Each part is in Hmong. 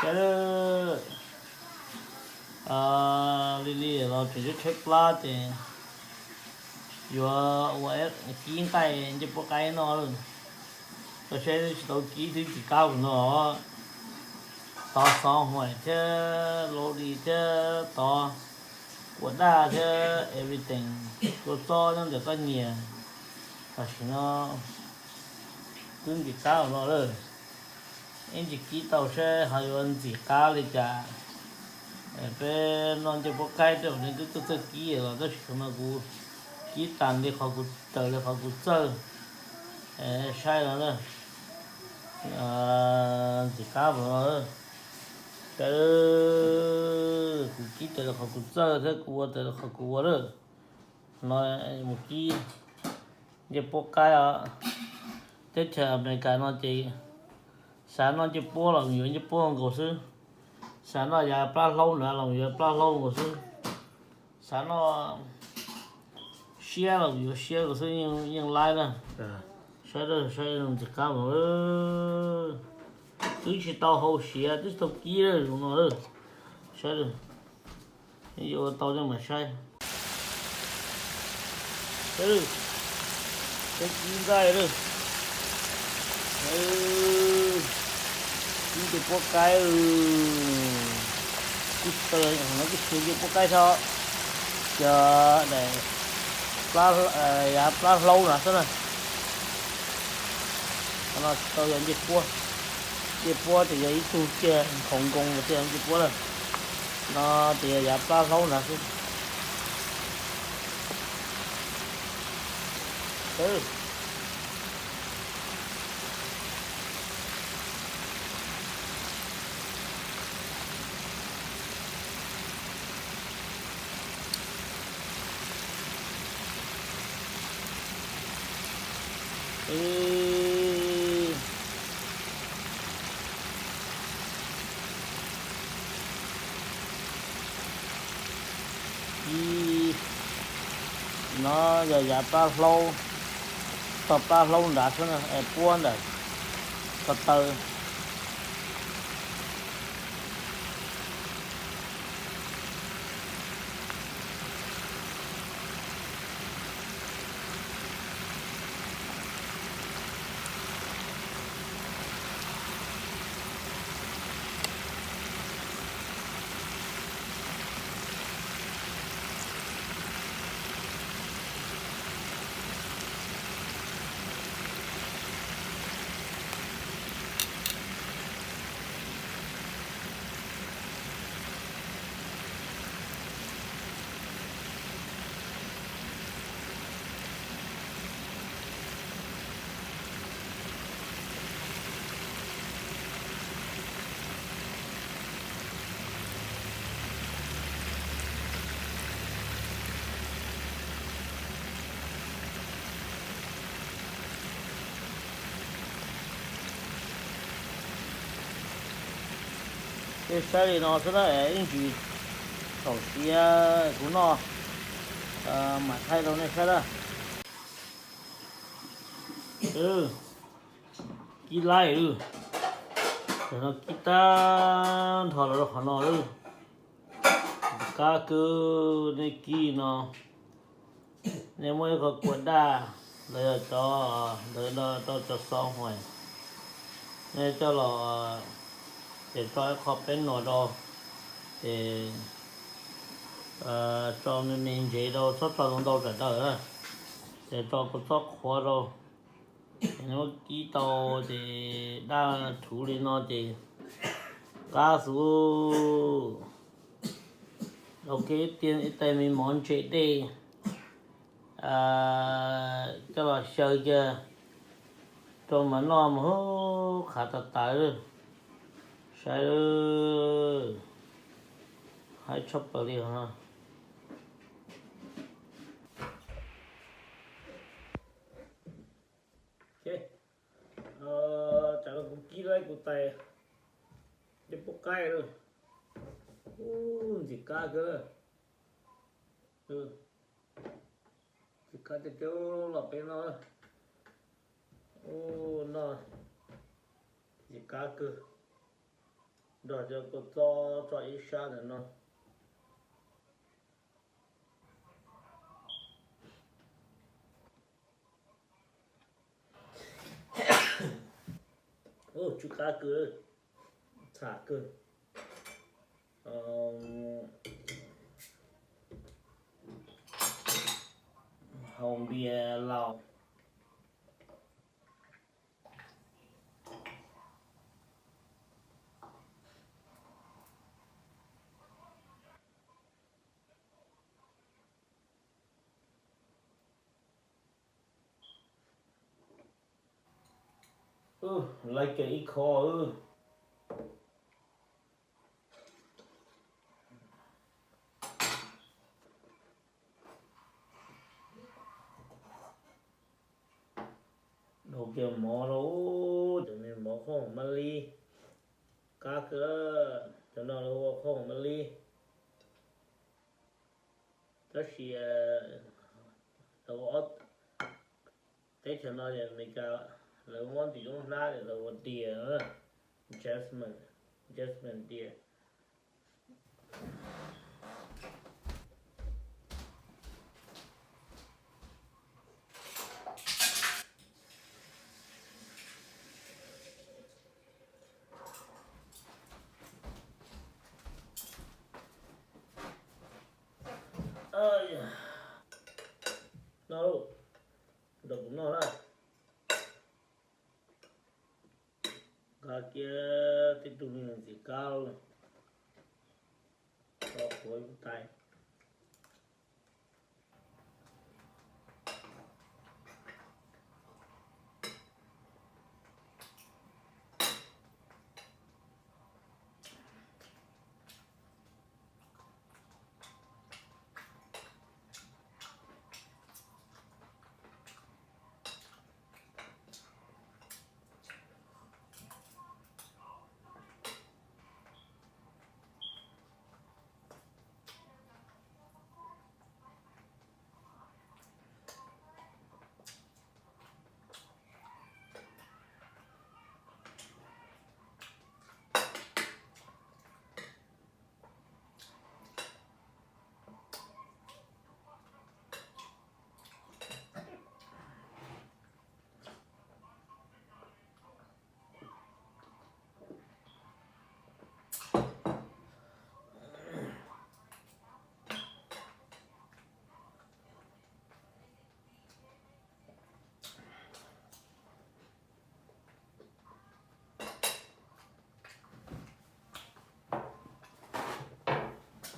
Lig lig los tseem tshaib tshaib plab ces yuav ua kib nqaij ncej puab qaib noj lawm. Tau saib tsis tau kib twb tsis kab ua no. Tov xov huam thiab laus di thiab tov kua daj thiab everything, kua txob nyob ntawm koj nyiam. Tam sim no twb tsis kab ua no lawm. Ib ntsis kib tau saib ho yuav ntxim qab li cas. Peb noj ncej puab qaib tej zaum nej twb txawj txawj kib los tab sis no kuv kib tas li qhov kuv, raws li qhov kuv txawj saib no. Ntxim qab ua no. Saib, kuv kib raws li qhov kuv txawj thiab kuv ua raws li qhov kuv ua lawm. No mus kib ncej puab qaib os. Teb chaws Amelikas no ces xav noj ncej puab los yuav ncej puab nkaus xwb. Xav noj yav plab hlaub nrad los yuav plab hlaub nkaus xwb. Xav noj siab los yuav siab nkaus xwb, yeej laib na. Saib, saib ntxim qab mus. Twb tsis tau hau siav twb tsis tau kib lawm zoo no lawm. Saib, yuav ua tau nej mam saib. Saib kib nqaij lawm. Kib ncej puab qaib. Kib taw no kib siav ncej puab qaib tso. Cov daim, yav plab hlaub no xwb na. No tsis tau yog ncej puab. Ncej puab ces yog ib tug ciaj nkhaus nkoos los thiaj yog ncej puab lawm. No ces yog yav plab hlaub no xwb. Kib, no yog yav plab hlaub, tog plab hlaub nrad xwb na, es puab ntawm ko taw. Peb saib li no xwb na, ib ntsis thaum siav kuv noj mam thaij rau nej saib na. Kib laij lawm, no kib tag nrho los rau qhov no lawm. Qab kawg, nej kib no, nej muab ib qho kua daj ntawd, yog cov ntawd rau cov xov huam, nej coj los ces tso ib qho peb nuam rau, ces tso me me ntsev rau, txhob tso ntau ntau sawv daws na, ces tso kua txob qhuav rau. Muab kib tau ces daj rhuv li no ces qab xwb. Ua kiag ib tais me mov ntse dej coj los xyaw kiag rau mas noj mas qhav tas tas. Saib, haib tshaj plaws li os. Tsam no kuv kib laib kuv tais ncej puab qaib lawm. Ntxim qab kawg. Ntxim qab tiag tiag los peb noj. Ub, noj ntxim qab kawg. Nrog cov kua txob tso ib sab ntawm no. Ub, tsw qab kawg, txham kawg. Haus npias laus. Ub, laiv kiag ib khov. Dhau kiag mov rau, cov me mov khaub maum mab lib, qab kawg. Cov no lawv ua khaub maum mab lib, tab sis teb chaws no yog Amelikas, lawv muab ntxim lub hnab lawv ua diav, jasmine, jasmine diav. No, rau kuv noj na. Nqa kiag tej tug me ntxim kab los qhuav ib tais.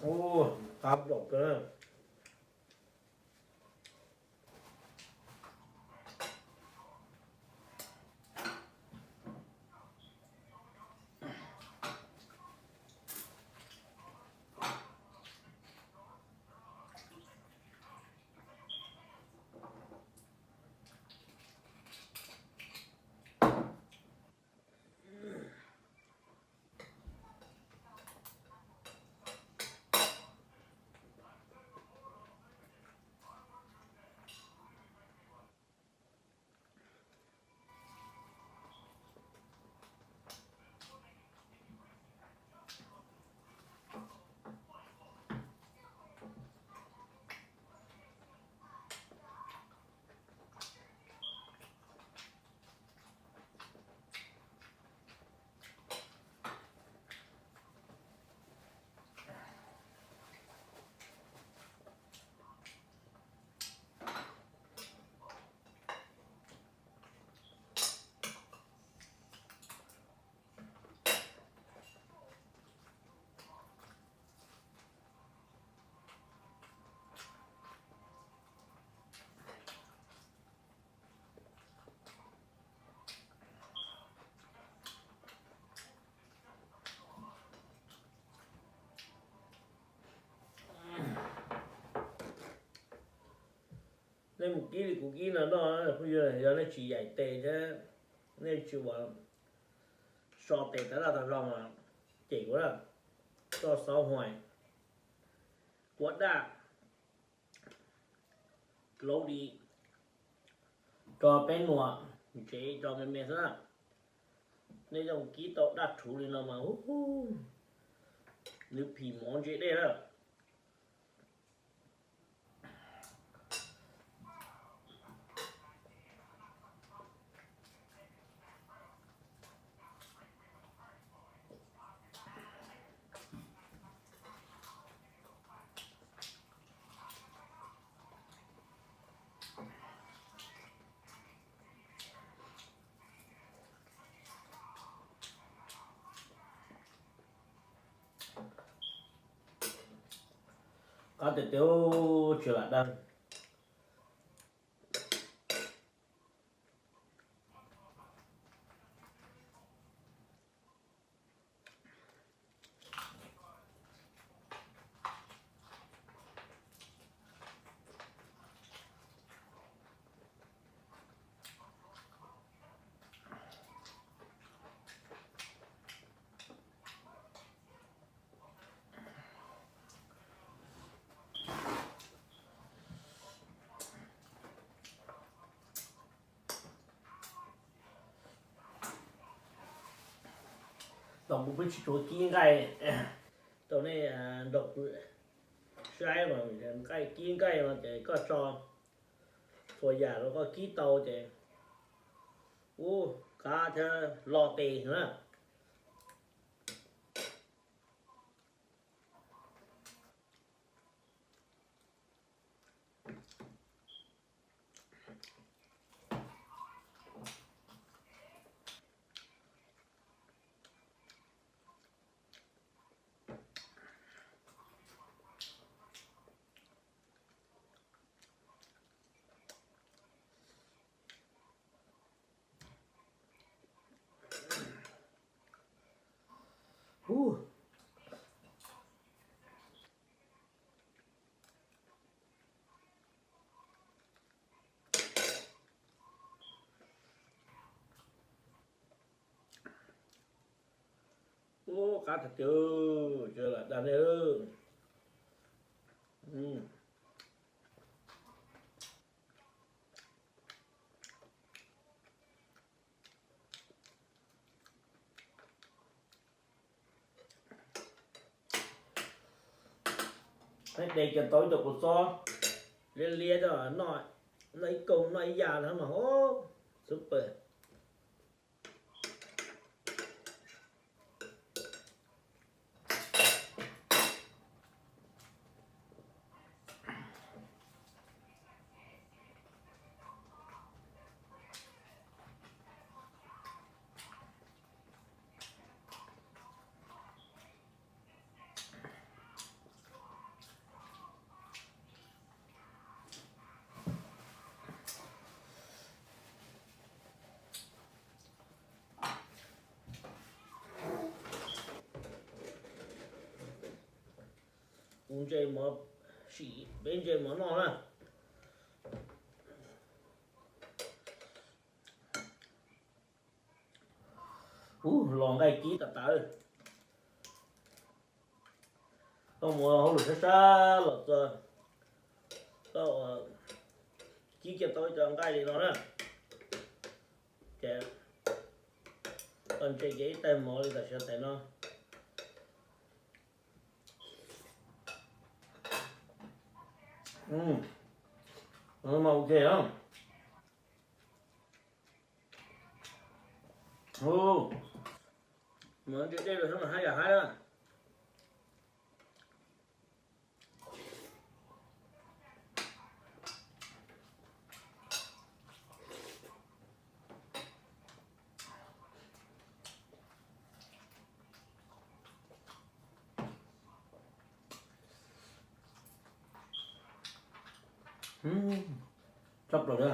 Ub, qab loj kawg. Nej mus kib li kuv kib no noj, yog nej tsis yaim tes thiab nej tsis ua so tes tas laj tas zog mas cem kuv na. Tso xauv huais, kua daj, laub di, tso peb nuam, tsev tso me me xwb na. Nej yeej kib tau daj rhuv li no mas, nws phim mov ntse dej na. Qab tiag tiag, tsis lam dag. Tau kuv peb tsis tshua kib nqaij, tau nej nrog kuv saib mas nqaij, kib nqaij no ces koj tso txhua yam rau koj kib tau ces ub qab thiab lo tes na. Ub, qab tiag tiag, tsis lam dag nej. Peb de kiag tau ib co kua txob liab liab coj noj, noj ib kaug noj ib yam no mas, super. Kuv ntse mov, sim peb ntse mov noj na. Ub, los nqaij kib tas tas. Koj mus hauj lwm sab sab los txog, koj kib kiag tau ib co nqaij li no na, ces koj ntse kiag ib tais mov li tam sim no. Ok na. Mov ntse dej los mas haj yam haib na. Tshaj plaws na.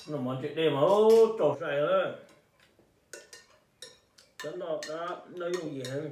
Noj mov ntse dej mas rau sai na. Cov noj dab noj yooj yim heev.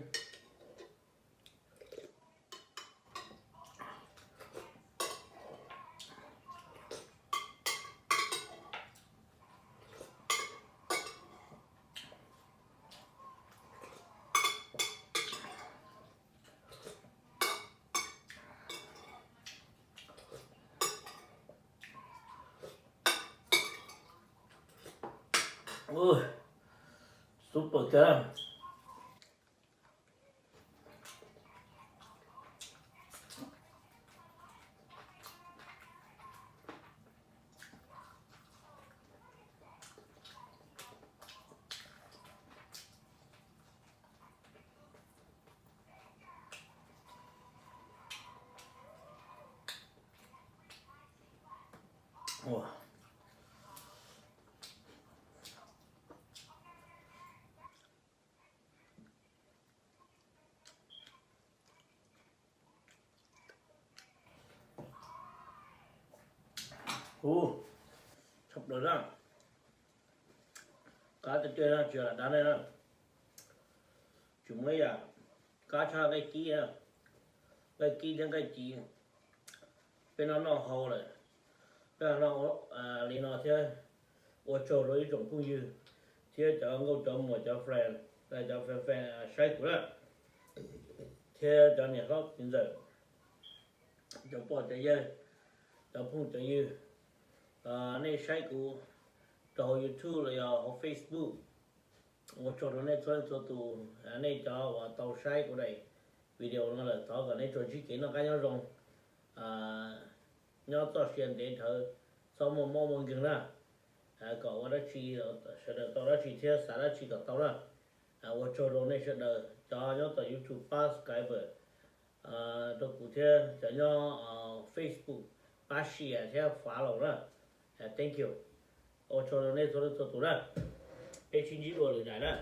Super kawg. Hu, tshaj plaws na. Qab tiag tiag na, tsis yog lam dag nej na. Tsis muaj ib yam qab tshaj nqaij kib na, nqaij kib thiab nqaij ci. Peb noj noj hau lawm, peb noj li no thiab. Ua tsaug rau ib tsoom phooj ywg thiab cov nkauj cov muam, cov friend, cov fan fan saib kuv na, thiab cov niam hlob txiv ntxawm, cov pog cov yawg, cov phooj cov ywg, nej saib kuv rau hauv YouTube los yog hauv Facebook. Ua tsaug rau nej txhua leej txhua tus, nej cov uas tau saib kuv daim video no lawm, thov kom nej tsuas ntsib kev noj qab nyob zoo, nyob txoj sia ntev dhawv, txhob muaj mob muaj nkeeg na, kom ua dab tsi, sawv daws tau dab tsi thiab xav dab tsi kom tau na. Ua tsaug rau nej sawv daws cov nyob tom YouTube pab subscribe rau kuv thiab cov nyob Facebook pab share thiab follow na. Thank you. Ua tsaug rau nej txhua leej txhua tus na. Peb sib ntsib dua lwm daim na.